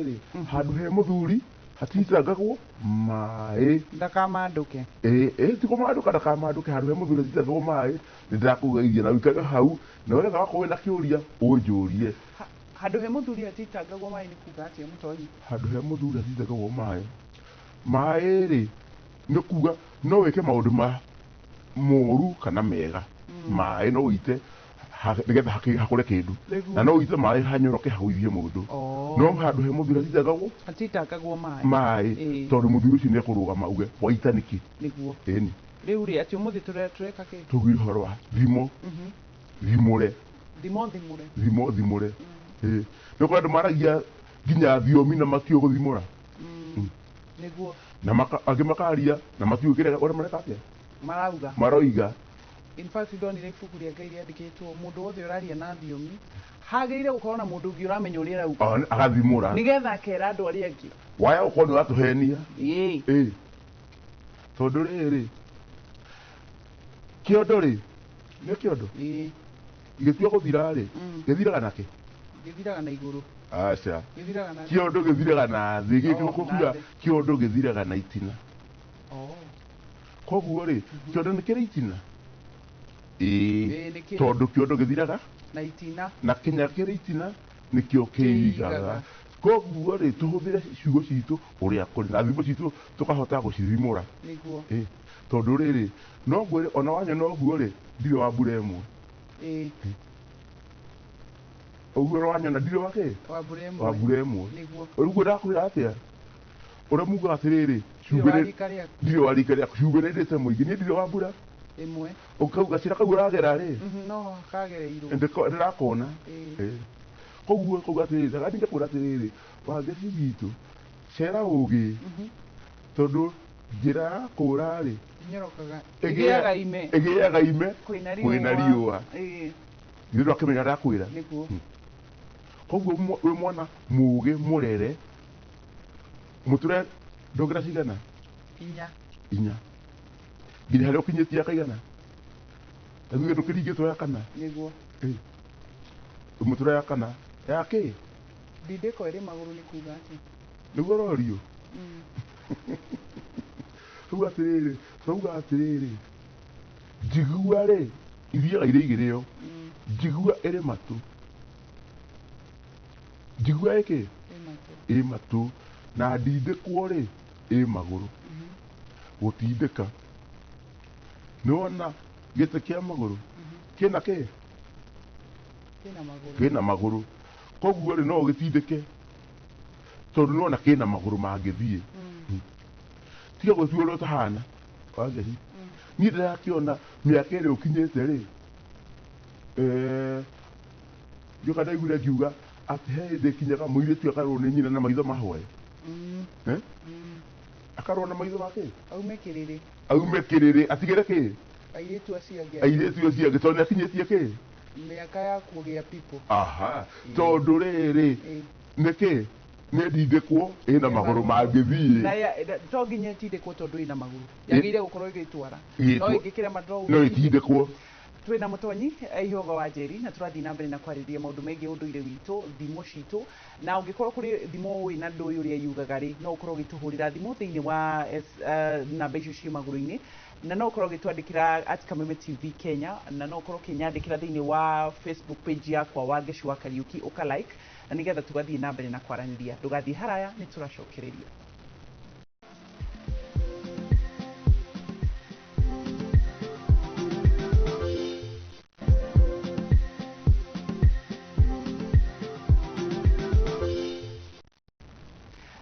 Atĩrĩrĩ, handũ he mũthuri hatitangagwo maĩ. Ndakamandũke. Ĩĩ ĩĩ, ti kũmandũka, ndakamandũke. Handũ he mũthuri hatitangagwo maĩ. Nĩ ndĩrakũgeithia na ũikare hau, na wetha wakorwo wĩna kĩũria ũnjũrie. Handũ he mũthuri hatitangagwo maĩ nĩ kuga atĩa, Mũtonyi? Handũ he mũthuri hatitangagwo maĩ, maĩ rĩ, nĩ kuga no wĩke maũndũ ma moru kana mega. Maĩ no ũite nĩgetha hakũre kĩndũ, na no ũite maĩ hanyoroke hagũithie mũndũ. No handũ he mũthuri hatitangagwo Hatitangagwo maĩ. Maĩ, tondũ mũthuri ũcio nĩ ekũrũgama auge waita nĩkĩ. Nĩguo. Ĩni. Rĩu rĩ, atĩ ũmũthĩ tũreka kĩ? Tũgire ũhoro wa thimo thimũre. Thimo thimũre. Thimo thimũre. Ĩĩ, nĩ ũkora andũ maragia nginya thiomi na matiũĩ gũthimũra. Nĩguo. Na angĩ makaria na matiũĩ kĩrĩa ũrĩa mareka atĩa. Marauga. Maroiga. In fact, ndonire ibuku rĩa Ngai rĩandĩkĩtwo mũndũ wothe ũraria na thiomi hagĩrĩire gũkorwo na mũndũ ũngĩ ũramenya ũrĩa arauga. Agathimũra. Nĩgetha akera andũ arĩa angĩ. Waya gũkorwo nĩ ũratũhenia. Ĩĩ, tondũ rĩrĩ, kĩondo rĩ, nĩ kĩondo gĩtua gũthira rĩ, gĩthiraga nakĩ? Gĩthiraga na igũrũ. Aca. Gĩthiraga na Kĩondo gĩthiraga na thĩ. Oh, Gĩkĩgũkũbira. Na thĩ. Kĩondo gĩthiraga na itina. Koguo rĩ, kĩondo nĩ kĩrĩ itina? Ĩĩ. Ĩĩ, nĩ kĩrĩ. Tondũ kĩondo gĩthiraga na itina. Na kĩnya kĩrĩ itina nĩkĩo kĩigaga. Kĩigaga. Koguo rĩ, tũhũthĩre ciugo citũ ũrĩa kũrĩ na thimo citũ tũkahota gũcithimũra. Nĩguo. Ĩĩ, tondũ rĩrĩ, no ngwĩre ona wanyona ũguo rĩ, ndirĩ wa mbura ĩmwe. Ũguo ũrĩa wanyona ndirĩ wa kĩ? Wa mbura ĩmwe. Wa mbura ĩmwe. Nĩguo. Ũguo ndakwĩra atĩa, ũrĩa mugaga atĩrĩrĩ, Ndirĩ cumbĩ wa rika rĩaku. Ndirĩ wa rika rĩaku, cumbĩ nĩ ndĩte mũingĩ, niĩ ndirĩ wa mbura ĩmwe. Ũkau gacĩra kau ũragera rĩ, No kagereirwo. Ndĩrakona. Ĩĩ. Koguo kauga atĩrĩrĩ, ndagathiĩ ngakwĩra atĩrĩrĩ, Wangeci witũ, cera ũgĩ, tondũ njĩra ya kũra rĩ, Ĩnyorokaga. Ĩgĩaga ime. Ĩgĩaga ime kwĩna riũa. Kwĩna riũa. Githĩ ndwakĩmenya ndakwĩra? Nĩguo. Koguo wĩ mwana mũgĩ mũrere mũtũre ndongera cigana? 4. 4 nginya harĩa ũkinyĩtie akaigana na thuge ndũkĩringĩtwo ya kana. Nĩguo. Ĩĩ. Mũtũre ya kana ya kĩ? Ndindĩko ĩrĩ magũrũ nĩ kuga atĩa? Nĩguo ũrorio. Rĩu atĩrĩrĩ, tũrauga atĩrĩrĩ, njigua rĩ, ithiaga irĩ igĩrĩ yo. Njigua ĩrĩ matũ. Njigua ĩkĩ? Ĩ matũ. Ĩ matũ. Na ndindĩkwo rĩ, ĩ magũrũ. Gũtindĩka. Nĩwona gĩtĩ kĩa magũrũ? Kĩna kĩ? Kĩna magũrũ. Kĩna magũrũ. Koguo rĩ, no ũgĩtindĩke. Tondũ nĩwona kĩna magũrũ mangĩthiĩ. Tiga gwĩtua ũrĩa ũtahana. Wangeci. Niĩ ndĩrakĩona mĩaka ĩrĩa ũkinyĩte rĩ, njoka ndaiguire ngiuga atĩ he hĩndĩ ĩkinyaga mũirĩtu akarwo nĩ nyina na maitho mahwae. Eh? Akarwo na maitho make? Aume kĩrĩrĩ. Aume kĩrĩrĩ, atigĩre kĩ? Airĩtu acio angĩ. Airĩtu acio angĩ, tondũ nĩ akinyĩtie kĩ? Mĩaka ya kũgĩa people. Aha. Tondũ rĩrĩ, nĩkĩ? Nĩ ndindĩkwo ĩna magũrũ mangĩthiĩ. Na to nginya ĩtindĩkwo tondũ ĩna magũrũ. Yagĩrĩire gũkorwo ĩgĩtwara. No ĩngĩkĩrema no No ĩtindĩkwo. Twĩna Mũtonyi Ihoga wa Njeri na tũrathiĩ na mbere na kwarĩrĩria maũndũ megiĩ ũndũire witũ, thimo citũ, na ũngĩkorwo kũrĩ thimo ũĩ na ndũĩ ũrĩa yugaga rĩ, no ũkorwo ũgĩtũhũrĩra thimũ thĩinĩ wa namba icio ciĩ magũrũ-inĩ, na no ũkorwo ũgĩtwandĩkĩra at Kameme TV Kenya, na no ũkorwo ũkĩnyandĩkĩra thĩinĩ wa Facebook page yakwa Wangeci wa Kariũki, ũka like, na nĩgetha tũgathiĩ na mbere na kwaranĩria. Ndũgathiĩ haraya, nĩ tũracokereria.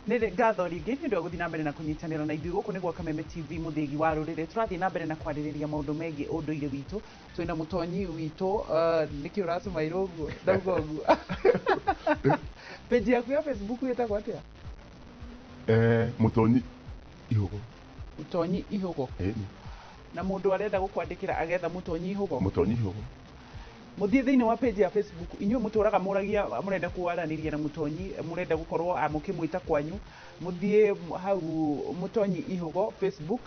Nĩ ngatho rĩngĩ nĩ ũndũ wa gũthiĩ na mbere na kũnyitanĩra na ithuĩ. Gũkũ nĩ gwa Kameme TV, mũthĩgi wa rũrĩrĩ. Tũrathiĩ na mbere na kwarĩrĩria maũndũ megiĩ ũndũire witũ. Twĩna Mũtonyi witũ. Nĩkĩ ũracũmairwo ũguo? Ndauga ũguo, page yaku ya Facebook ĩtagwo atĩa? Mũtonyi Ihũgũ. Mũtonyi Ihũgũ. Ĩni. Na mũndũ arenda gũkwandĩkĩra agetha Mũtonyi Ihũgũ? Mũtonyi Ihũgũ. Mũthiĩ thĩinĩ wa page ya Facebook, inyuĩ mũtũraga mũragia mũrenda kwaranĩria na Mũtonyi, mũrenda gũkorwo mũkĩmwĩta kwanyu, mũthiĩ hau Mũtonyi Ihũgo Facebook,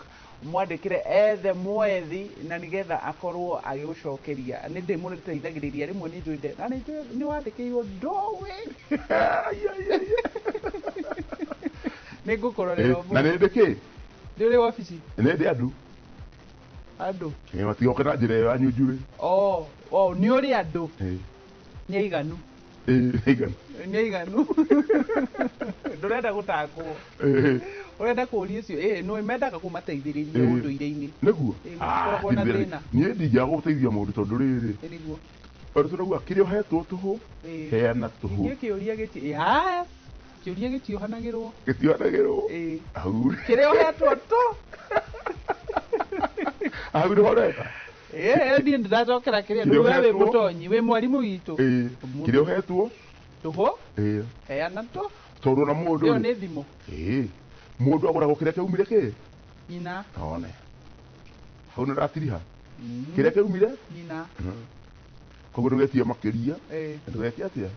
mwandĩkĩre ethe mwethi na nĩgetha akorwo agĩgũcokeria. Nĩ ndĩmũteithagĩrĩria rĩmwe, nĩ njũĩ na nĩ njũĩ nĩ wandĩkĩirwo ndoĩ. Ai, ai, ai. Nĩ ngũkũrorera Na ũmũthĩ. nĩ ndĩ kĩ? Ndĩ ũrĩ wabici? Nĩ ndĩ andũ. Andũ. Matigoke na njĩra ĩyo ya nyunjurĩ. Oh, oh, nĩ ũrĩ andũ. Nĩ aiganu. Aiganu. Nĩ aiganu. Ndũrenda gũtakwo. Ũrenda kũũria ũcio, nĩ mendaga kũmateithĩrĩria ũndũire-inĩ. Nĩguo. Gũtikoragwo na thĩna. Niĩ ndingĩaga gũteithia mũndũ tondũ rĩrĩ. Nĩguo. Tondũ tũrauga kĩrĩa ũhetwo tũhũ, heana tũhũ. Ningĩ kĩũria gĩti, yes. Kĩũria gĩtiohanagĩrwo. Gĩtiohanagĩrwo. Hau. Kĩrĩa ũhetwo tũ. Hau nĩho ũreka. Niĩ ndĩracokera kĩrĩa, Kĩrĩa we wĩ ũhetwo. mũtonyi, wĩ mwarimũ witũ. Kĩrĩa ũhetwo. Tũhũ. Heana tũ. Tondũ ona mũndũ Ĩyo rĩ. nĩ thimũ. Mũndũ agũragwo kĩrĩa kĩaumire kĩ? Nyina. One. Hau nĩ ũratiriha. Kĩrĩa kĩaumire? Nyina. Koguo ndũgetie makĩria. Ndũgetie atĩa?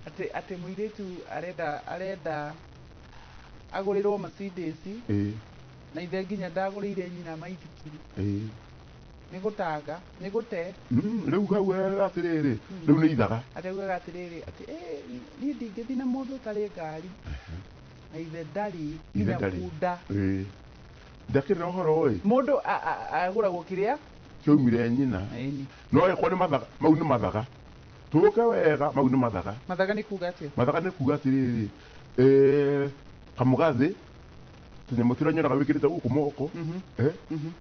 Atĩ mũirĩtu arenda agũrĩrwo Mercedes. Na ithe nginya ndagũrĩire nyina maithikiri. Nĩ gũtanga, nĩ gũte. Rĩu hau atĩrĩrĩ, rĩu nĩ ithaga. Atĩ augaga atĩrĩrĩ, atĩ, niĩ ndingĩthiĩ na mũndũ ũtarĩ ngari. Na ithe ndarĩ, Ithe nginya ndarĩ. bunda. Ndakĩrĩ na ũhoro ĩ. Mũndũ agũragwo kĩrĩa? Kĩaumire nyina. Ĩni. No ĩkorwo nĩ mathaga, mau nĩ mathaga. Tũke wega, mau nĩ mathaga. Mathaga nĩ kuga atĩa? Mathaga nĩ kuga atĩrĩrĩ, kamũgathĩ, tũnyamũ tũrĩa nyonaga wĩkĩrĩte gũkũ moko,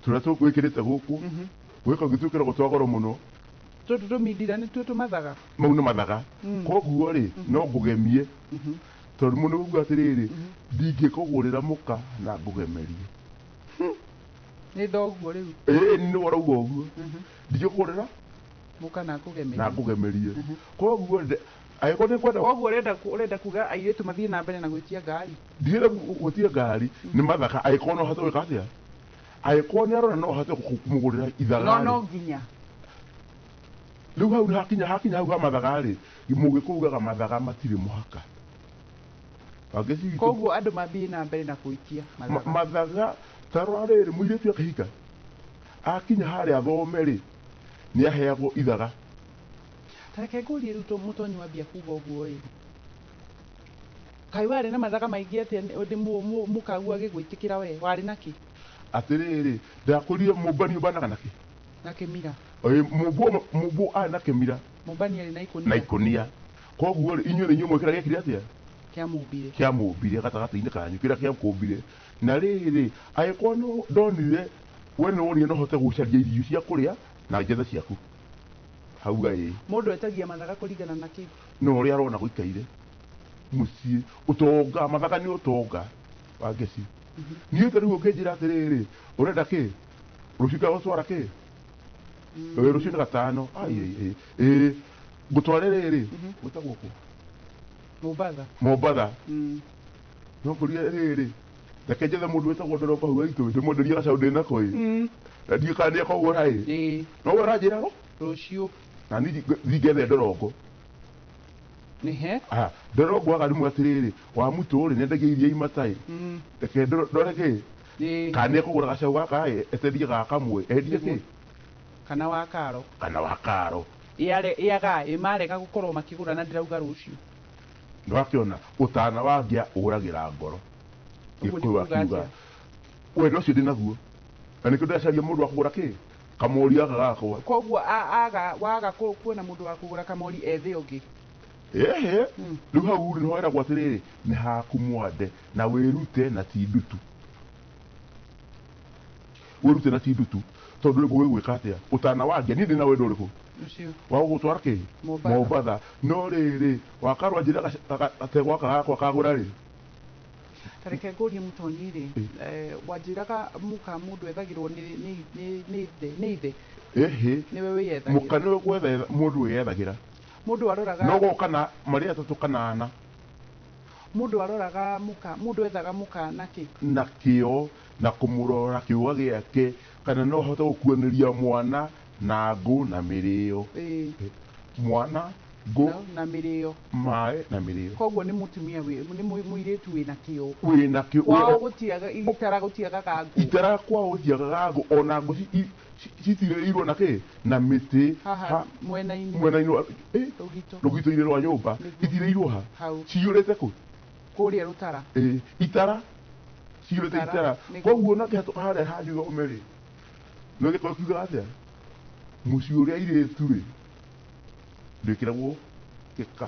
tũrĩa wĩkĩrĩte gũkũ, gwĩka gĩtuĩkĩragwo twa goro mũno. Tũtũ tũmindira nĩtuo tũmathaga? Mau nĩ mathaga. Koguo rĩ, no ngũgemie. Tondũ mũndũ ũguo atĩrĩrĩ, ndingĩkũgũrĩra mũka na ngũgemerie. Nĩ ndoguo rĩu. Nĩ warauga ũguo. Ndingĩkũgũrĩra mũka na ngũgemerie. Na ngũgemerie. Koguo angĩkorwo nĩ ngwenda Koguo ũrenda kuga airĩtu mathiĩ na mbere na gwĩtia ngari? Ndirenda gwĩtia ngari, nĩ mathaka. Angĩkorwo no ahote gwĩka atĩa? Angĩkorwo nĩ arona no ahote kũmũgũrĩra ithaga No, rĩ. no nginya. Rĩu hau hakinya hau ha mathaga rĩ, mũgĩkũyũ ugaga mathaga matirĩ mũhaka. Wangeci witũ Koguo andũ mathiĩ na mbere na gwĩtia mathaga. Mathaga, ta rora rĩrĩ, mũirĩtu akĩhika, akinya harĩa thome rĩ, nĩ aheagwo ithaga. Ta reke ngũrie rĩu mũtonyi wambia kuga ũguo ĩ. Kaĩ warĩ na mathaga maingĩ atĩa nĩ mũkagu agĩgwĩtĩkĩra we, warĩ na kĩ? Atĩrĩrĩ, ndakũrire mũmbani ũmbanaga na kĩ? Na kĩmira. Ĩ, mũmbũ arĩ na kĩmira. Mũmbani arĩ na ikũnia. Na ikũnia. Koguo rĩ, inyuĩ nĩ inyuĩ mwĩkĩra gĩekire atĩa? Kĩa mũmbire. Kĩa mũmbire gatagatĩ-inĩ kanyu, kĩrĩa kĩa kũmbire. Na rĩrĩ, angĩkorwo no ndonire, we nĩ wonire no hote gũcaria irio cia kũrĩa na njethe ciaku. Hauga ĩ. Mũndũ etagia mathaga kũringana na kĩ? No ũrĩa arona gũikaire. Mũciĩ, ũtonga, mathaga nĩ ũtonga wa ngeci. Niĩ ta rĩu ũngĩnjĩra atĩrĩrĩ, ũrenda kĩ? Rũciũ ngagũtwara kĩ? Rũciũ nĩ gatano. Ai, ai, ai. Ngũtware rĩrĩ, gwĩtagwo kũ? Mombatha. Mombatha. No ngũrie rĩrĩ, reke njethe mũndũ wĩtagwo Ndoroko hau gaitũ, ndĩmwenderie gacaũ ndĩ nako ĩ. Na ndiũĩ kana nĩekũgũra ĩ. No we ũranjĩra ro? Rũciũ. Na niĩ thiĩ ngethe Ndoroko. Nĩ he? Aha, Ndoroko akarimwo atĩrĩrĩ, wa mũtũ rĩ, nĩendagia iria imata ĩ. Reke ndore kĩ? Kana nĩekũgũra gacaũ gaka ĩ, etendie gaka kamwe, endie kĩ? Kana wa karo. Kana wa karo. Ĩaga, ĩ marega gũkorwo makĩgũra na ndĩrauga rũciũ. Nĩwakĩona, ũtana wa ngĩa ũragĩra ngoro. Ũguo nĩ Gĩkũyũ kuga akiuga. atĩa? Wendo ũcio ndĩnaguo. Na nĩkĩo ndĩracaria mũndũ wa kũgũra kĩ? Kamori gaka gakwa. Koguo waga kuona mũndũ wa kũgũra kamori ethe ũngĩ. Ehe. Rĩu hau rĩ, nĩho eragwo atĩrĩrĩ, nĩ haku mwande na wĩrute na ti ndutu. Wĩrute na ti ndutu. Tondũ rĩu ũgwĩka atĩa? Ũtana wa ngĩa, niĩ ndĩna wendo ũrĩkũ? Ũcio. Wa gũgũtwara kĩ? Mombatha. Mombatha. No rĩrĩ, wakarwa njĩra gategwa gaka gakwa kagũra rĩ? Ta reke ngũrie mũtonyi rĩ, wanjĩraga mũka mũndũ ethagĩrwo nĩ ithe? Ĩhĩ. Nĩwe wĩyethagĩra. Mũka nĩwe gwetha mũndũ wĩyethagĩra. Mũndũ aroraga No goka na marĩ atatũ kana ana. Mũndũ aroraga mũka, mũndũ ethaga mũka na kĩ? Na kĩo, na kũmũrora kĩũga gĩake, kana no ahote gũkuanĩria mwana na ngũ na mĩrĩo. Mwana, ngũ, Na mĩrĩo. Maĩ na mĩrĩo. Koguo nĩ mũtumia wĩ, nĩ mũirĩtu wĩna kĩo. Wĩna kĩo. Kwao gũtiaga, itara gũtiagaga ngũ. Itara kwao gũtiagaga ngũ, ona ngũ citirĩirwo na kĩ? Na mĩtĩ. Haha, Ha, mwena-inĩ. Mwena-inĩ wa, Rũgito. Rũgito-inĩ rwa nyũmba. Nĩguo. Itirĩirwo ha? Hau. Ciyũrĩte kũ? Kũrĩa rũtara. Ĩĩ, itara cihũrĩte Itara, itara. nĩguo. Koguo na kĩhatũka harĩa hanyu thome rĩ, no gĩkorwo kiugaga atĩa? Mũciĩ ũrĩa airĩtu rĩ, ndwĩkĩragwo gĩka.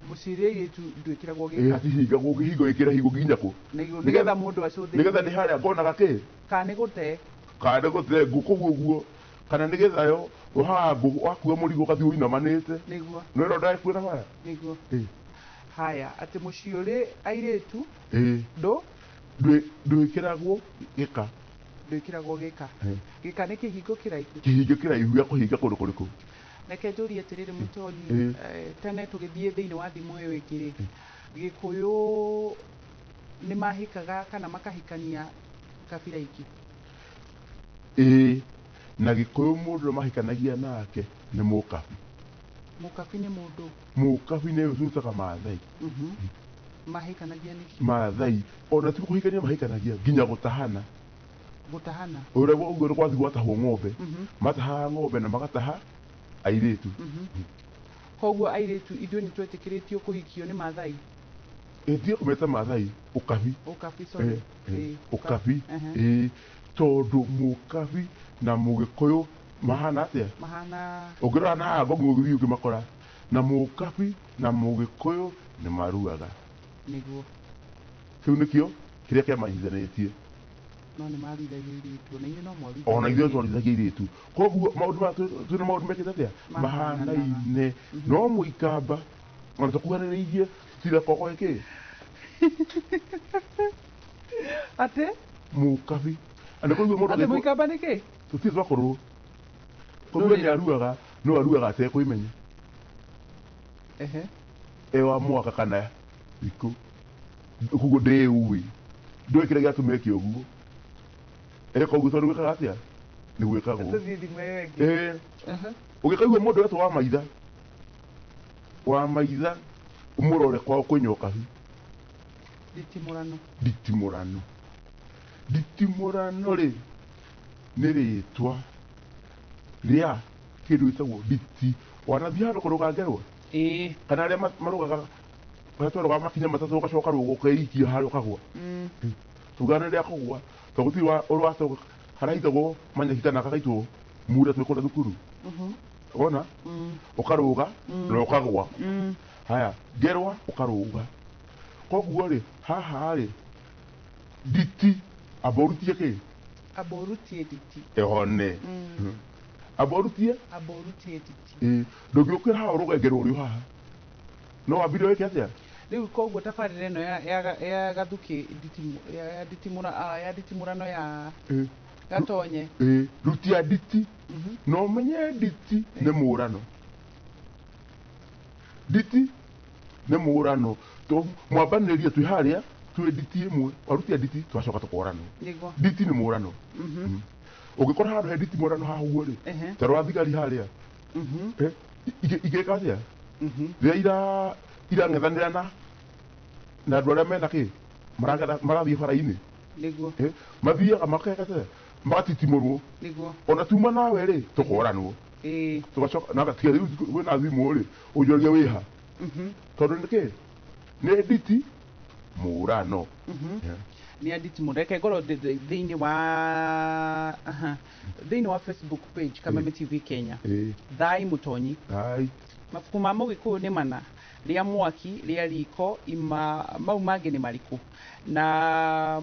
Mũciĩ ũrĩa airĩtu ndwĩkĩragwo Ĩĩ, gĩka. hatihingagwo kĩhingo gĩkĩre hingo nginya kũ? Nĩguo, nĩgetha mũndũ acũthĩrĩrie. Nĩgetha nĩ harĩa ngonaga kĩ? Kana nĩ gũte. Kana nĩ gũte ngũ kũu ũguo, kana nĩgetha yo wohaga ngũ wakua mũrigo ũgathiĩ ũinamanĩte. Nĩguo. No ĩno ndagĩkue na bara. Nĩguo. Ĩĩ. Haya, atĩ mũciĩ ũrĩ airĩtu Ĩĩ. ndũ? Ndwĩkĩragwo gĩka. Ndwĩkĩragwo gĩka. Ĩĩ. Gĩka nĩ kĩhingo kĩraihu. Kĩhingo kĩraihu gĩa kũhinga kũndũ kũrĩkũ? Reke njũrie atĩrĩrĩ Mũtonyi, Ĩĩ. tene tũgĩthiĩ thĩinĩ wa thimũ ĩyo ĩngĩ rĩ, Gĩkũyũ nĩ mahikaga kana makahikania kabira ingĩ? Ĩĩ, na Gĩkũyũ mũndũ ũrĩa mahikanagia nake nĩ Mũkabi. Mũkabi nĩ mũndũ? Mũkabi nĩ ũyũ tũrutaga Maathai. Mahikanagia nĩkĩ? Maathai, ona ti kũhikania mahikanagia, nginya gũtahana. Gũtahana? Ũrĩa ũguo nĩ gwathiĩ gwatahwo ng'ombe. Matahaga ng'ombe na magataha airĩtu. Koguo airĩtu ithuĩ nĩ twetĩkĩrĩtio kũhikio nĩ Maathai? Ĩĩ, tiga kũmeta Maathai, Ũkabi. Ũkabi, sorry. Ĩĩ, Ũkabi. Ĩĩ, tondũ Mũkabi na Mũgĩkũyũ mahana atĩa? Mahana. Ũngĩrora na haha Ngong'u ũgĩthiĩ ũkĩmakora, na Mũkabi na Mũgĩkũyũ nĩ maruaga. Nĩguo. Kĩu nĩkĩo kĩrĩa kĩamanyitithanĩtie. No nĩ maruithagia airĩtu, ona inyuĩ no mwaruithagia Ona ithuĩ airĩtu. twaruithagia airĩtu. Koguo maũndũ maya twĩna maũndũ mekĩte atĩa? Mahanaine. No Mũikamba, ona tũkuhanĩrĩirie, tiga koko ĩkĩ? Atĩ? Mũkabi. Na nĩ kũigua mũndũ Atĩ agĩtwo- Mũikamba nĩ kĩ? Tũtirĩ twakorwo. Koguo nĩ aruaga, no aruaga atekwĩmenya. Ehe. E wa mwaka kana thikũ. Koguo ndĩũĩ. Ndũĩ kĩrĩa gĩatũma eke ũguo. Eka ũguo tondũ gwĩkaga atĩa? Nĩ gwĩkagwo. Tũthiĩ thimũ ĩyo ĩngĩ. Ĩĩ. Ehe. Ũngĩkaigua mũndũ etwo wa maitha, wa maitha, ũmũrore kwao kwĩ nyokabi. Nditimũrano. Nditimũrano. Nditimũrano rĩ, nĩ rĩtwa rĩa kĩndũ gĩtagwo nditi. Wanathiĩ handũ kũrũga ngerwa? Ĩĩ. Kana arĩa marũgaga, harĩa twarũgaga makinya matatũ ũgacoka rũgũ ũkeikia harĩa ũkagũa. Tugaga nĩ rĩa kũgũa, tondũ gũtirĩ ũrwatwo, harahitagwo manyeki kana gagaitwo mura twĩ kũrĩa thukuru. Wona? Ũkarũga na ũkagũa. Haya, ngerwa ũkarũga. Koguo rĩ, haha rĩ, nditi, amba ũrutie kĩ? Amba ũrutie nditi. Ĩhone. Amba ũrutie? Amba ũrutie nditi. Ĩĩ, ndũngĩũkĩra haha ũrũge ngerwa ũrĩ o haha. No wambire wĩke atĩa? Rĩu koguo tabarĩra ĩno ya gathukĩ ya nditimũra, ya nditimũrano ya Ĩĩ. Gatonye. Ĩĩ, rutia nditi. Na ũmenye nditi nĩ mũrano. Nditi nĩ mũrano. Mwambanĩrie twĩ harĩa, twĩ nditi ĩmwe, warutia nditi, twacoka tũkoranwo. Nĩguo. Nditi nĩ mũrano. Ũngĩkora handũ he nditi mũrano haha ũguo rĩ, ta rwa thigari harĩa. Igĩka atĩa? Rĩrĩa irang'ethanĩra na andũ arĩa mena kĩ? Marathiĩ bara-inĩ. Nĩguo. Mathiaga makeka atĩa? Magatitimũrwo. Nĩguo. Ona tuma nawe rĩ, tũkoranwo. Ĩĩ. Tũgacoka, na tiga rĩu wĩna thimũ rĩ, ũnjũragie wĩha. Tondũ nĩ kĩ? Nĩ nditi mũrano. Nĩ a nditi mũrano. Reke ngorwo thĩinĩ wa, aha, thĩinĩ wa Facebook page Kameme TV Kenya. Thai Mũtonyi. Thai. Mabuku ma Mũgĩkũyũ nĩ mana, rĩa mwaki, rĩa riko, ima, mau mangĩ nĩ marĩkũ? Na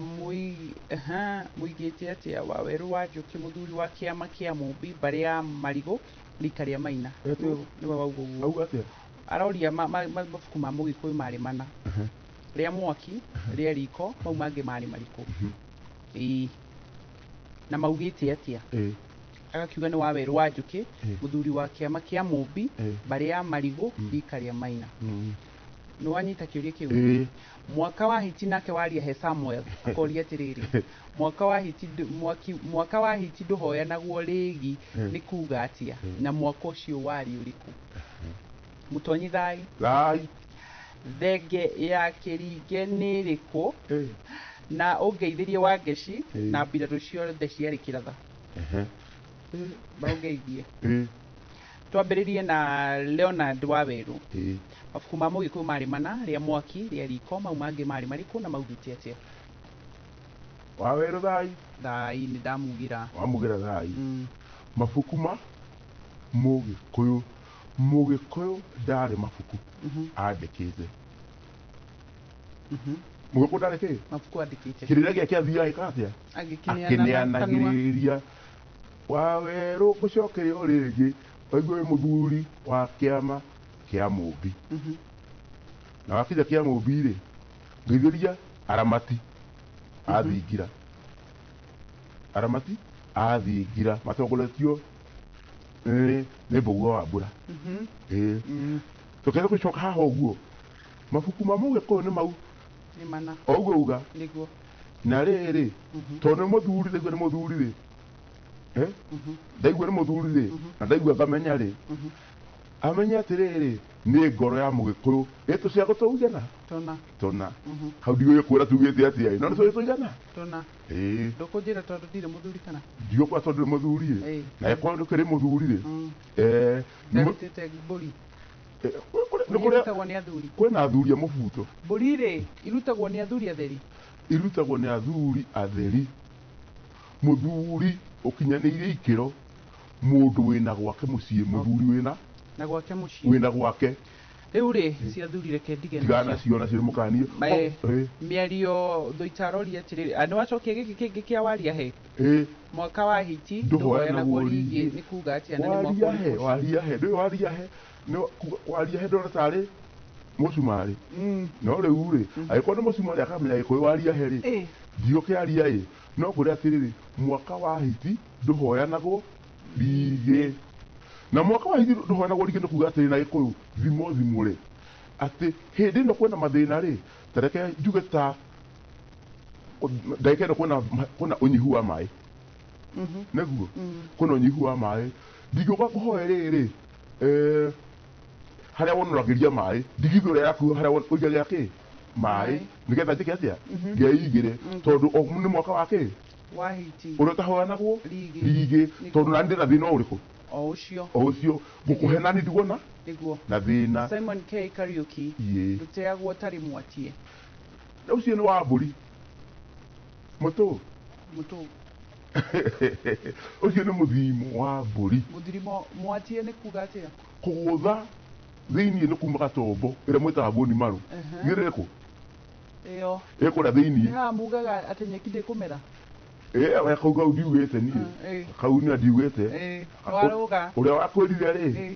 mũigĩte atĩa wa werũ wa Njũkĩ, mũthuri wa kĩama kĩa Mũmbi, mbarĩ ya Marigũ, rika rĩa Maina. Nĩwe wauga ũguo. Auga atĩa? Aroria mabuku ma Mũgĩkũyũ marĩ mana. Rĩa mwaki, rĩa riko, mau mangĩ marĩ marĩkũ? Ĩĩ. Na maugĩte atĩa? Agakiuga nĩ wa werũ wa Njũkĩ, mũthuri wa kĩama kĩa Mũmbi, mbarĩ ya Marigũ, rika rĩa Maina. Nĩ wanyita kĩũria kĩu? Mwaka wa hiti nake waria he Samuel, akoria atĩrĩrĩ, mwaka wa hiti ndũ-, mwaki, mwaka wa hiti ndũhoyanagwo rĩgi nĩ kuga atĩa? Na mwaka ũcio warĩ ũrĩkũ? Mũtonyi thai. Thai. Thenge ya kĩringe nĩ ĩrĩkũ? Na ũngeithĩrie Wangeci na mbirarũ ciothe ciarĩ kĩratha. Maũngeithie. Twambĩrĩrie na Leonard Waweru. Ĩĩ. Mabuku ma Mũgĩkũyũ marĩ mana, rĩa mwaki, rĩa riko, mau mangĩ marĩ marĩkũ na maugĩte atĩa? Waweru thai. Thai nĩ ndamugĩra. Wamugĩra thai. Mabuku ma Mũgĩkũyũ. Mũgĩkũyũ ndarĩ mabuku andĩkĩte. Mũgĩkũyũ ndarĩ kĩ? Mabuku andĩkĩte. Kĩrĩra gĩake athiaga ĩka atĩa? Agĩkĩneana na kanua. Akĩneanagĩrĩria. Wawerũ ngũcokeria o rĩngĩ, waigua wĩ mũthuri wa kĩama kĩa Mũmbi. Na wakinya kĩa Mũmbi rĩ, ngeithĩria aramati a thingira. Aramati a thingira matongoretio nĩ Mbũgua wa Mbura. Ĩĩ. Tũkĩenda gũcoka haha ũguo, mabuku ma Mũgĩkũyũ nĩ mau. Nĩ mana. O ũguo uga. Nĩguo. Na rĩrĩ, tondũ nĩ mũthuri, ndaigua nĩ mũthuri rĩ. Ndaigua nĩ mũthuri rĩ, na ndaigua ngamenya rĩ. Amenye atĩrĩrĩ, nĩ ngoro ya Mũgĩkũyũ. Ĩ tũciago tũigana? Tũna. Tũna. Hau ndiũĩ kwĩra tugĩte atĩa ĩ, no nĩ tũĩ tũigana? Tũna. Ĩĩ. Ndũkũnjĩra tondũ ndirĩ mũthuri kana? Ndiũĩ tondũ ndũrĩ mũthuri rĩ. Ĩĩ. Na ĩkorwo ndũkĩrĩ mũthuri rĩ. Ndarutĩte mbũri. Nĩ kũrĩa Irutagwo nĩ athuri. Kwĩna athuri a mũbuto. Mbũri rĩ, irutagwo nĩ athuri atheri? Irutagwo nĩ athuri atheri. Mũthuri ũkinyanĩirie ikĩro, mũndũ wĩna gwake mũciĩ, mũthuri wĩna na gwake mũciĩ. Wĩna gwake. Rĩu rĩ, cia athuri reke ndige Tigana nacio. nacio, nacio nĩ mũkanio. Mĩario Thũita aroria atĩrĩrĩ, nĩ wacokia gĩkĩ kĩngĩ kĩa waria he? Mwaka wa hiti, Ndũhoyanagwo ndũhoyanagwo rĩngĩ. rĩngĩ, nĩ kuga atĩa na nĩ mwaka Waria he, ũrĩkũ ũcio? waria he, ndũĩ waria he, nĩ kuga, waria he ndona tarĩ mũcumarĩ. No rĩu rĩ, angĩkorwo nĩ mũcumarĩ akamenya Gĩkũyũ waria he rĩ, ndiũkĩaria ĩ, no kwĩra atĩrĩrĩ, mwaka wa hiti ndũhoyanagwo rĩngĩ. Na mwaka wa hiti ndũhoyanagwo rĩngĩ nĩ kuga atĩrĩ na Gĩkũyũ thimo thimo rĩ, atĩ hĩndĩ ĩno kwĩna mathĩna rĩ, ta reke njuge ta ndagĩka ĩno kwĩna ũnyihu wa maĩ. Nĩguo? Kwĩna ũnyihu wa maĩ. Ndingĩũka kũhoe rĩrĩ, harĩa wonoragĩria maĩ, ndigithũ ĩrĩa yaku harĩa ũigagĩra kĩ? Maĩ. Nĩgetha njĩke atĩa? Ngeigĩre. Tondũ o nĩ mwaka wa kĩ? Wa hiti. Ũrĩa ũtahoyanagwo? Rĩngĩ. Rĩngĩ. Tondũ nani ndĩna thĩna ũrĩkũ? O ũcio. O ũcio. Ngũkũhe nani ndiguona? Nĩguo. Na thĩna. Simon K. Kariuki. Ĩĩ. Ndũteagwo ũtarĩ mwatie. Ũcio nĩ wa mbũri. Mũtũ. Mũtũ. Ũcio nĩ mũthimo wa mbũri. Mũthirimo mwatie nĩ kuga atĩa? Kũgũtha thĩiniĩ nĩ kumaga tombo ĩrĩa mwĩtaga boni marũ. Ĩrĩ kũ? Ĩyo. Ĩ kũrĩa thĩiniĩ. Nĩ haha mugaga atĩ nyeki ndĩkũmera? Ĩ, we kau kau ndiugĩte niĩ. Kau nĩ ndiugĩte. Warũga. Ũrĩa wakwĩrire rĩ.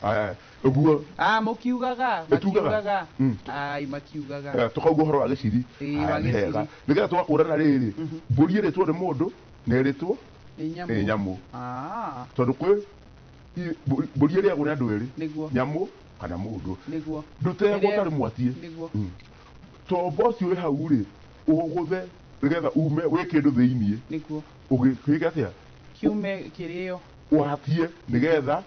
Aya, ũguo. Mũkiugaga, Ĩtugaga. makiugaga. Ai, makiugaga. Tũkauga ũhoro wa gĩciri. Ĩĩ, wa Aya, nĩ hega. gĩciri. Nĩgetha tũgakũrana rĩrĩ. Mbũri ĩrĩtwo nĩ mũndũ, na ĩrĩtwo Nĩ nyamũ. nĩ nyamũ. Tondũ kwĩ mbũri ĩrĩagwo nĩ andũ erĩ. Nĩguo. Nyamũ kana mũndũ. Nĩguo. Ndũteagwo Ĩrĩa ũtarĩ mwatie. Nĩguo. Tombo ũcio wĩ hau rĩ, ũgũthe nĩgetha ume wĩ kĩndũ thĩiniĩ. Nĩguo. Ũgĩka atĩa? Kiume kĩrĩo. Watie nĩgetha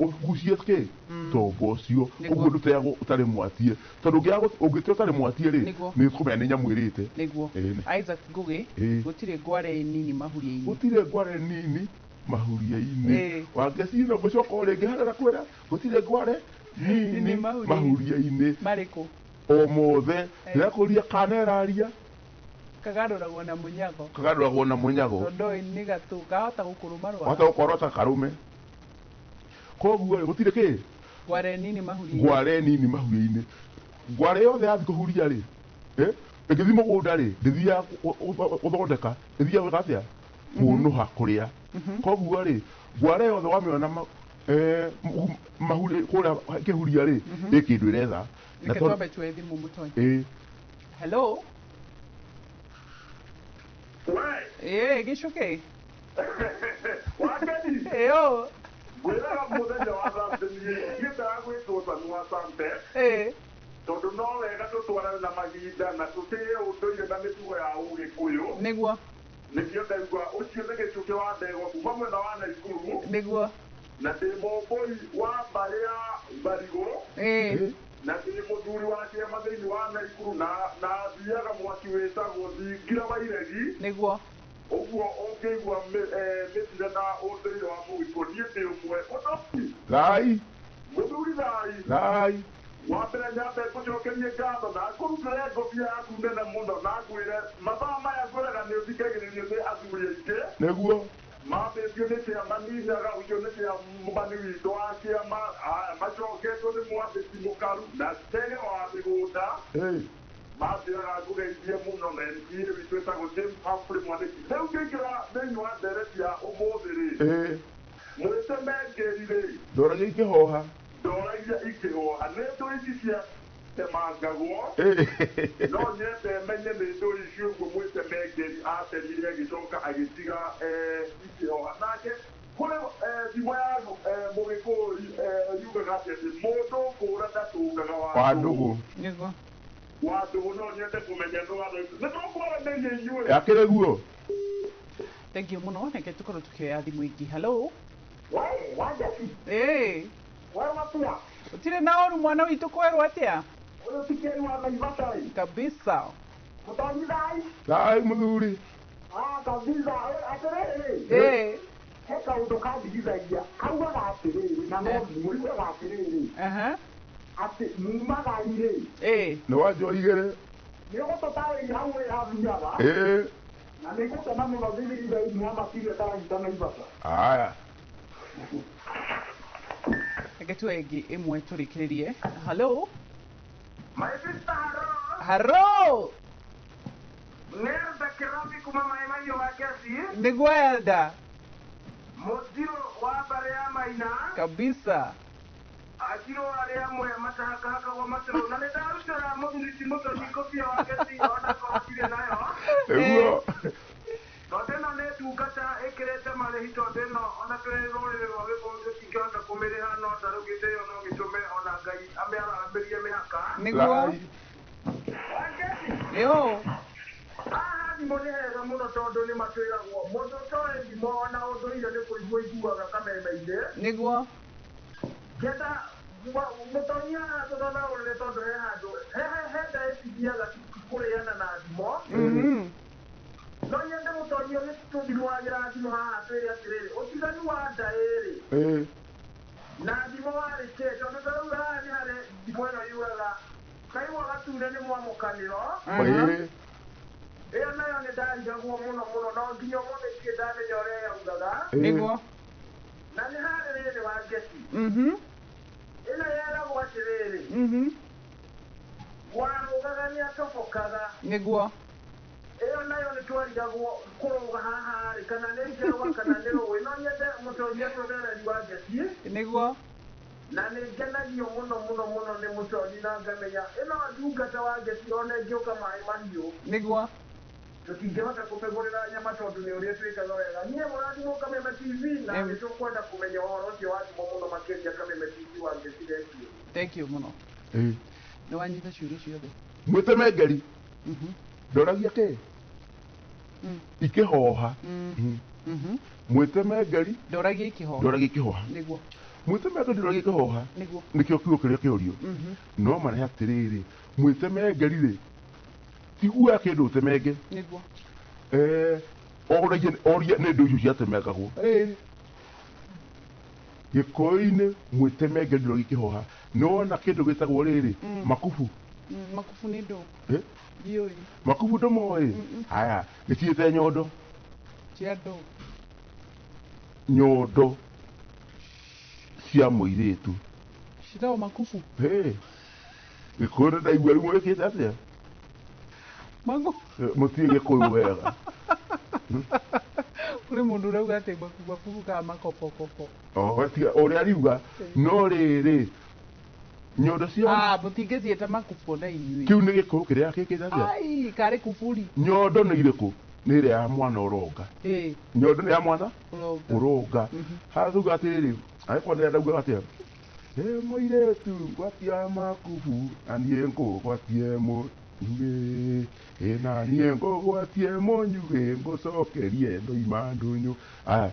ũgucie kĩ? Tombo ũcio. Nĩguo. Ũguo ndũteagwo ũtarĩ mwatie. Tondũ ũngĩte ũtarĩ mwatie rĩ, Nĩguo. nĩ ũkũmenya nĩ nyamũ ĩrĩte. Nĩguo. Ĩĩ. Isaac Ngũgĩ, Ĩĩ. gũtirĩ ngware nini mahuria-inĩ. Gũtirĩ ngware nini mahuria-inĩ. Ĩĩ. Wangecina ngũcoka o rĩngĩ harĩa ndakwĩra, gũtirĩ ngware nini Nini mahuria-inĩ. mahuria-inĩ. Marĩkũ? O mothe. Ĩĩ. Ndĩrakũria kana ĩraria. Kagarũragwo na mũnyago. Kagarũragwo na mũnyago. Tondũ nĩ gatũ, kahota gũkũrũma rwara. Wahota gũkorwo ta karume. Koguo rĩ, gũtirĩ kĩ? Ngware nini mahuria-inĩ. Ngware nini mahuria-inĩ. Ngware yothe yathiĩ kũhuria rĩ, ĩngĩthiĩ mũgũnda rĩ, ndĩthiaga gũthondeka, ĩthiaga gwĩka atĩa? Kũnũha kũrĩa. Koguo rĩ, ngware yothe wamĩona mahuria, kũrĩa kĩhuria rĩ, ĩ kĩndũ ĩretha. Na Reke tondũ twambe tuoe thimũ mũtonyi. Ĩĩ. Hello? We. Ĩĩ, gĩcũkĩ. Wakeni. Ĩyo. Ngwĩraga mũthenya wa Thursday niĩ ndiendaga gwĩtwo Sami wa Sante. Ĩĩ. Tondũ no wega tũtwarane na mahinda na tũtĩe ũndũire na mĩtugo ya Ũgĩkũyũ. Nĩguo. Nĩkĩo ndaigua ũcio nĩ gĩcũkĩ wa ndegwa kuma mwena wa Naikuru. Nĩguo. Na ndĩ mũmbũi wa mbarĩ ya Barigũ. Ĩĩ. Na ndĩ mũthuri wa kĩama thĩinĩ wa Naikuru na thiaga mwaki wĩtagwo Thingira wa Iregi. Nĩguo. Ũguo ũngĩigua mĩtire na ũndũire wa Mũgĩkũyũ, niĩ ndĩ ũmwe. Ũtoki, Thai. mũthuri thai. Thai. Wa mbere nyambe ngũcokerie ngatho na ngũrutĩre ngũbia yaku nene mũno na ngwĩre mathaa maya ngwĩraga nĩ ũthikagĩrĩrio nĩ athuri aingĩ. Nĩguo. Mambĩtio nĩ kĩama ninyaga ũcio nĩ kĩamani witũ wa kĩama, macoketwo nĩ mwandĩki mũkaru na tege wa mĩgũnda. Ĩĩ. Manjĩraga ngũgeithie mũno na MCA witũ ĩtagwo James Humphrey Mwandĩki. Rĩu ngĩingĩra thĩinĩ wa ndereti ya ũmũthĩ rĩ, Ĩĩ. mwĩtemengeri rĩ, Ndoragia ikĩhoha. Ndoragia ikĩhoha nĩ ndũ ici ciatemangagwo. Ĩĩ. No nyende menye nĩ ndũ ici ũguo mwĩtemengeri atemire agĩcoka agĩtiga ikĩhoha. Nake kũrĩ thimo ya Mũgĩkũyũ yugaga atĩ mũndũ kũra ndatũngaga Wa wa ndũgũ. Nĩguo. Wa ndũgũ. No nyende kũmenya nĩ watho nĩ tũkwaranĩria inyuĩ. Yakĩrĩ guo. Thank you mũno. Reke tũkorwo tũkĩoya thimũ ingĩ. Hello. We, Wanjeci, Ĩĩ. we watia, Ũtirĩ na ũru mwana witũ kwerwo atĩa? Ũyũ ti Keri wa Naivasha ĩ. Kabisa. Mũtonyi thai? Thai mũthuri. Ah, kabisa. Atĩrĩrĩ, Ĩĩ. he kaũndũ kandigithagia. Kaugaga atĩrĩrĩ, na no thimũ yugaga atĩrĩrĩ, Aha. atĩ mumagari rĩ, Ĩĩ. Nĩ wanjũ igĩrĩ. Nĩ ũgũtũtarĩria hau wĩ hathiaga, Ĩĩ. na nĩ ngũkena mũno thithirire mwambatire karagita Naivasha. Aya. Reke tuoye ĩngĩ ĩmwe tũrĩkĩrĩrie. Hello. My sister, hello. Haro. Nenda Kĩrathi kuma Maĩ Mahiũ wa Kesi. Nĩguo elda. Mũthiro wa mbarĩ ya Maina. Kabisa. Anjirũ arĩa amwe matahakahakagwo matũrũ na nĩ ndarutĩra mũthuri ti mũtonyi ngũbia wa Kesi onakorwo ndirĩ nayo. Nĩguo. Tondũ ĩno nĩ ndungata ĩkĩrĩte marĩhi, tondũ ĩno ona tũrĩ rũrĩrĩ rwa Gĩkũyũ tũtingĩhota kũmĩrĩha, no ta rĩu gĩtĩo no gĩtũme ona Ngai amĩarahĩrie mĩhaka. Nĩguo. Thai. Wangeci, Ĩyo. haha thimũ nĩ hega mũno tondũ nĩ matwĩragwo mũndũ ũtoĩ thimũ ona ũndũire nĩ kũigua iguaga kameme-inĩ. Nĩguo. Ngenda mũtonyi haha tũthathaũrĩre tondũ he handũ he ndaĩ cithiaga kũrĩana na thimo. No nyende mũtonyi ũgĩtũthimũragĩra thimũ haha twĩre atĩrĩrĩ, ũtiganu wa ndaĩ rĩ Ĩĩ. na thimũ warĩ kĩ, tondũ ta rĩu haha nĩ harĩ thimũ ĩno yugaga kaigua gatune nĩ mwamũkanĩro. Ĩĩ. Ĩyo nayo nĩ ndarigagwo mũno mũno, no nginya ũmũthĩ ndirĩ ndamenya ũrĩa yaugaga. Ĩĩ. Nĩguo. Na nĩ harĩ rĩrĩ wa ngeci ĩno yeragwo atĩrĩrĩ, warũgaga nĩ atobokaga. Nĩguo. Ĩyo nayo nĩ twarigagwo kũrũga haha rĩ, kana nĩ njerwa kana nĩ rũĩ. No nyende mũtonyi atũthereri wa ngeci. Nĩguo. Na nĩ ngenagio mũno mũno mũno nĩ mũtonyi na ngamenya ĩno ndungata wa ngeci ona ĩngĩũka Maĩ Mahiũ, Nĩguo. Tũtingĩhota kũmĩgũrĩra nyama tondũ nĩ ũrĩa twĩkaga wega. Niĩ mũrathimwo Kameme TV na nĩ tũkwenda kũmenya ũhoro ũcio wa thimũ mũno makĩria. Kameme TV wa ngeci redio. Thank you mũno. Ĩĩ. Nĩ wanyita ciũria ciothe. Mwĩtemengeri. Ndoragia kĩ? Ikĩhoha. Mwĩtemengeri. Ndoragia ikĩhoha. Ndoragia ikĩhoha. Nĩguo. Mwĩtemengeri ndoragia ikĩhoha. Nĩguo. Nĩkĩo kiugo kĩrĩa kĩũrio. No marehe atĩrĩrĩ, mwĩtemengeri rĩ, tiguoya kĩndũ ũtemenge. Nĩguo. Oragie orie nĩ ndũ icio ciatemengagwo. Ĩĩ. Gĩkũyũ-inĩ mwĩtemengeri ndoragia ikĩhoha. Nĩ wona kĩndũ gĩtagwo rĩrĩ makubu. Makubu nĩ ndũ? Eh? Ndiũĩ. Makubu ndũmoĩ? Haya, gĩciĩte nyondo. Cia ndũ? Nyondo cia mũirĩtu. Citagwo makubu? Ĩ, Gĩkũyũ nĩ ndaigua rĩu mwĩkĩte atĩa? Magu. Mũtiĩ Gĩkũyũ wega. Kũrĩ mũndũ ũrauga atĩ makubu kana makobokobo. O tiga ũrĩa riuga, no rĩrĩ, nyondo cia Ah, mũtingĩciĩta makubu na inyuĩ. Kĩu nĩ Gĩkũyũ kĩrĩa gĩkĩte atĩa? Ai, karĩ kuburi. Nyondo nĩ irĩkũ? Nĩ ĩrĩa ya mwana ũronga. Ĩĩ. Nyondo nĩ ya mwana ũronga. Ũronga. Haha tuga atĩrĩrĩ, angĩkorwo nĩ ndaugaga atĩa, ĩ mũirĩtu ngwatia makubu na niĩ ngũgwatie mũnyugĩ, ĩ na niĩ ngũgwatie mũnyugĩ ngũcokerie ndoima ndũnyũ. Aya.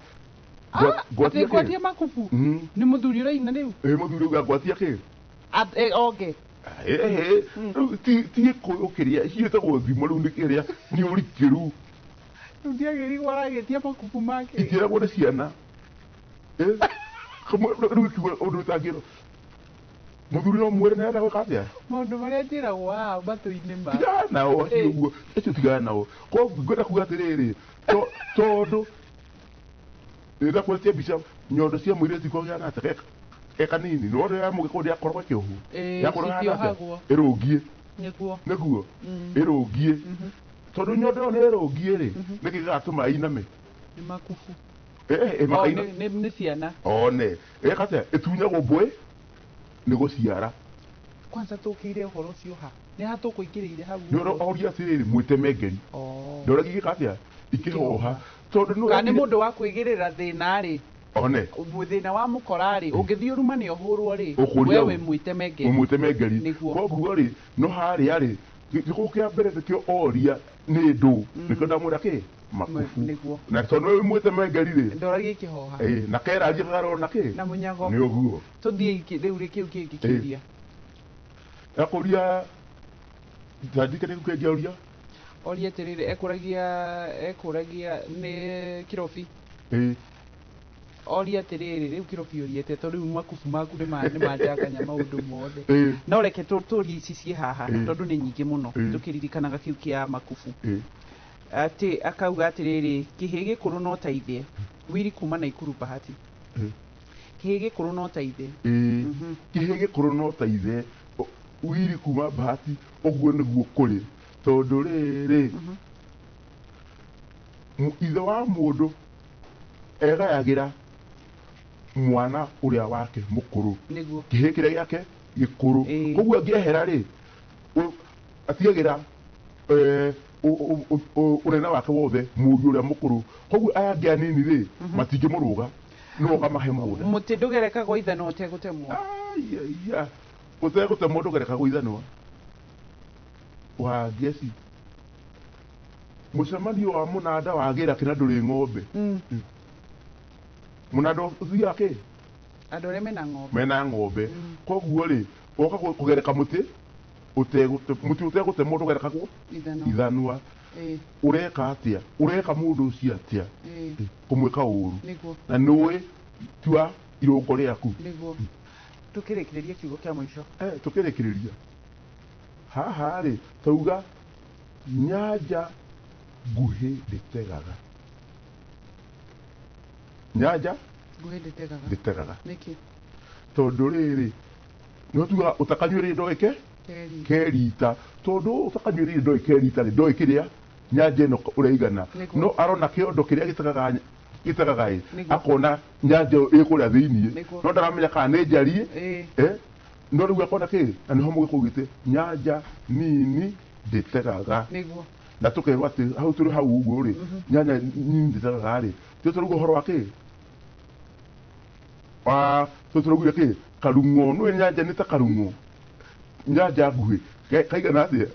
Atĩ ngwatie makubu? Nĩ mũthuri ũraina rĩu? Ĩ, mũthuri auga ngwatia kĩ? Oge. Ĩhĩ, rĩu ti Gĩkũyũ kĩrĩa ciĩtagwo thimo, rĩu nĩ kĩrĩa nĩ ũrikĩru. Rĩu ndiagĩrĩirwo aragĩtia makubu make. Itiĩragwo nĩ ciana. Eh, rĩu ikiuga ũndũ ũtangĩrwo mũthuri no mwĩre nĩarenda gwĩka atĩa. Maũndũ marĩa njĩragwo haha matũ-inĩ ma Tigana nao acio ũguo, acio tigana nao. Koguo ngwenda kuga atĩrĩrĩ, tondũ ndĩrakũretia mbica nyondo cia mũirĩtu ikoragwo ihana atĩa, ke kanini nĩwona ya mũgĩkũyũ ndĩakoragwo ĩkĩohwo. Ĩĩ, Yakoragwo ĩhana atĩa? citiohagwo. Ĩrũngiĩ. Nĩguo. Nĩguo ĩrũngiĩ, tondũ nyondo ĩyo nĩ ĩrũngiĩ rĩ, nĩkĩ gĩgatũma ĩiname? Nĩ makubu. Eh, eh, Oh, makaina. nĩ ciana. One ĩka atĩa? Ĩtunyagwo mbwe nĩ gũciara. Kwanza tũkĩire ũhoro ũcio ha nĩ ha tũkũingĩrĩire hau? Nĩ oria atĩrĩrĩ, mwĩtemengeri. Oh. Ndoragia igĩka atĩa? Ikĩhoha, tondũ nĩ Kana nĩ mũndũ wa kwĩgĩrĩra thĩna rĩ, one thĩna wa mũkora rĩ, ũngĩthiĩ ũrumane ũhũrwo rĩ, Ũkũria we ũ? wĩ mwĩtemengeri. Mwĩtemengeri. Nĩguo. Koguo rĩ, no harĩa rĩ, gĩkũ kĩa mbere nĩkĩo oria nĩ ndũ, nĩkĩo ndamwĩra kĩ makubu. Nĩguo. Na tondũ wĩ mwĩtemengeri rĩ, Ndoragia ikĩhoha. eh, na keraria karona kĩ Na mũnyago. Nĩ ũguo. Tũthiĩ rĩu rĩ kĩu kĩngĩ kĩũria. Akũria ndanjike nĩ kĩngĩ oria. Oria atĩrĩrĩ, ekũragia nĩ kĩrobi. Ĩĩ. Oria atĩrĩrĩ, rĩu kĩrobi ũriete tondũ rĩu makubu maku nĩ manjanganya maũndũ mothe. Ĩĩ. No reke tũrie ici ciĩ haha Ĩĩ. tondũ nĩ nyingĩ mũno. Ĩĩ. Tũkĩririkanaga kĩu kĩa makubu. Ĩĩ. Atĩ akauga atĩrĩrĩ, kĩhĩ gĩkũrũ no ta ithe. Wiri kuma Naikuru Bahati. Ĩĩ. Kĩhĩ gĩkũrũ no ta ithe. Ĩĩ, kĩhĩ gĩkũrũ no ta ithe. Wiri kuma Bahati, ũguo nĩguo kũrĩ, tondũ rĩrĩ, ithe wa mũndũ egayagĩra mwana ũrĩa wake mũkũrũ. Nĩguo. Kĩhĩ kĩrĩa gĩake gĩkũrũ. Ĩĩ. Koguo angĩehera rĩ, atigagĩra ũnene wake wothe mũriũ ũrĩa mũkũrũ. Koguo aya angĩ anini rĩ, matingĩmũrũga, no ũkamahe mũgũnda. Mũtĩ ndũgerekagwo ithanwa ũtegũtemwo. Aiya, ũtegũtemwo ndũgerekagwo ithanwa wa ngeci. Mũcemanio wa mũnanda wagĩra kĩna ndũrĩ ng'ombe. Mũnanda ũthiaga kĩ? Andũ arĩa mena ng'ombe. Mena ng'ombe. Koguo rĩ, woka kũgereka mũtĩ mũtĩ ũtegũtemwo ndũgerekagwo ithanwa. Ithanwa. Ĩĩ. Ũreka atĩa? Ũreka mũndũ ũcio atĩa? Ĩĩ. Kũmwĩka ũru. Nĩguo. Na nĩũĩ tua irũngo rĩaku. Nĩguo. Tũkĩrĩkĩrĩria kiugo kĩa mũico. Eh, tũkĩrĩkĩrĩria haha rĩ, tauga nyanja nguhĩ ndĩtegaga. Nyanja Nguhĩ ndĩtegaga. ndĩtegaga. Nĩkĩ? Tondũ rĩrĩ, nĩ tugaga ũtakanyuĩrĩ ndoĩke Keri. kerita, tondũ ũtakanyuĩrĩ ndoĩ kerita rĩ, ndoĩ kĩrĩa nyanja ĩno ũrĩa igana. Nĩguo. No arona kĩondo kĩrĩa gĩtegaga gĩtegaga ĩ, Nĩguo. akona nyanja ĩyo ĩ kũrĩa thĩiniĩ, Nĩguo. no ndaramenya kana nĩ njariĩ. Ĩĩ. Eh, no rĩu akona kĩ, na nĩho mũgĩkũyũ ugĩte nyanja nini ndĩtegaga. Nĩguo. Na tũkerwo atĩ hau tũrĩ hau ũguo rĩ, nyanya nini ndĩtegaga rĩ, tio tũrauga ũhoro wa kĩ, wa tũraugire kĩ, karung'o. Nĩũĩ nyanja nĩ ta karung'o, nyanja nguhĩ kaigana atĩa?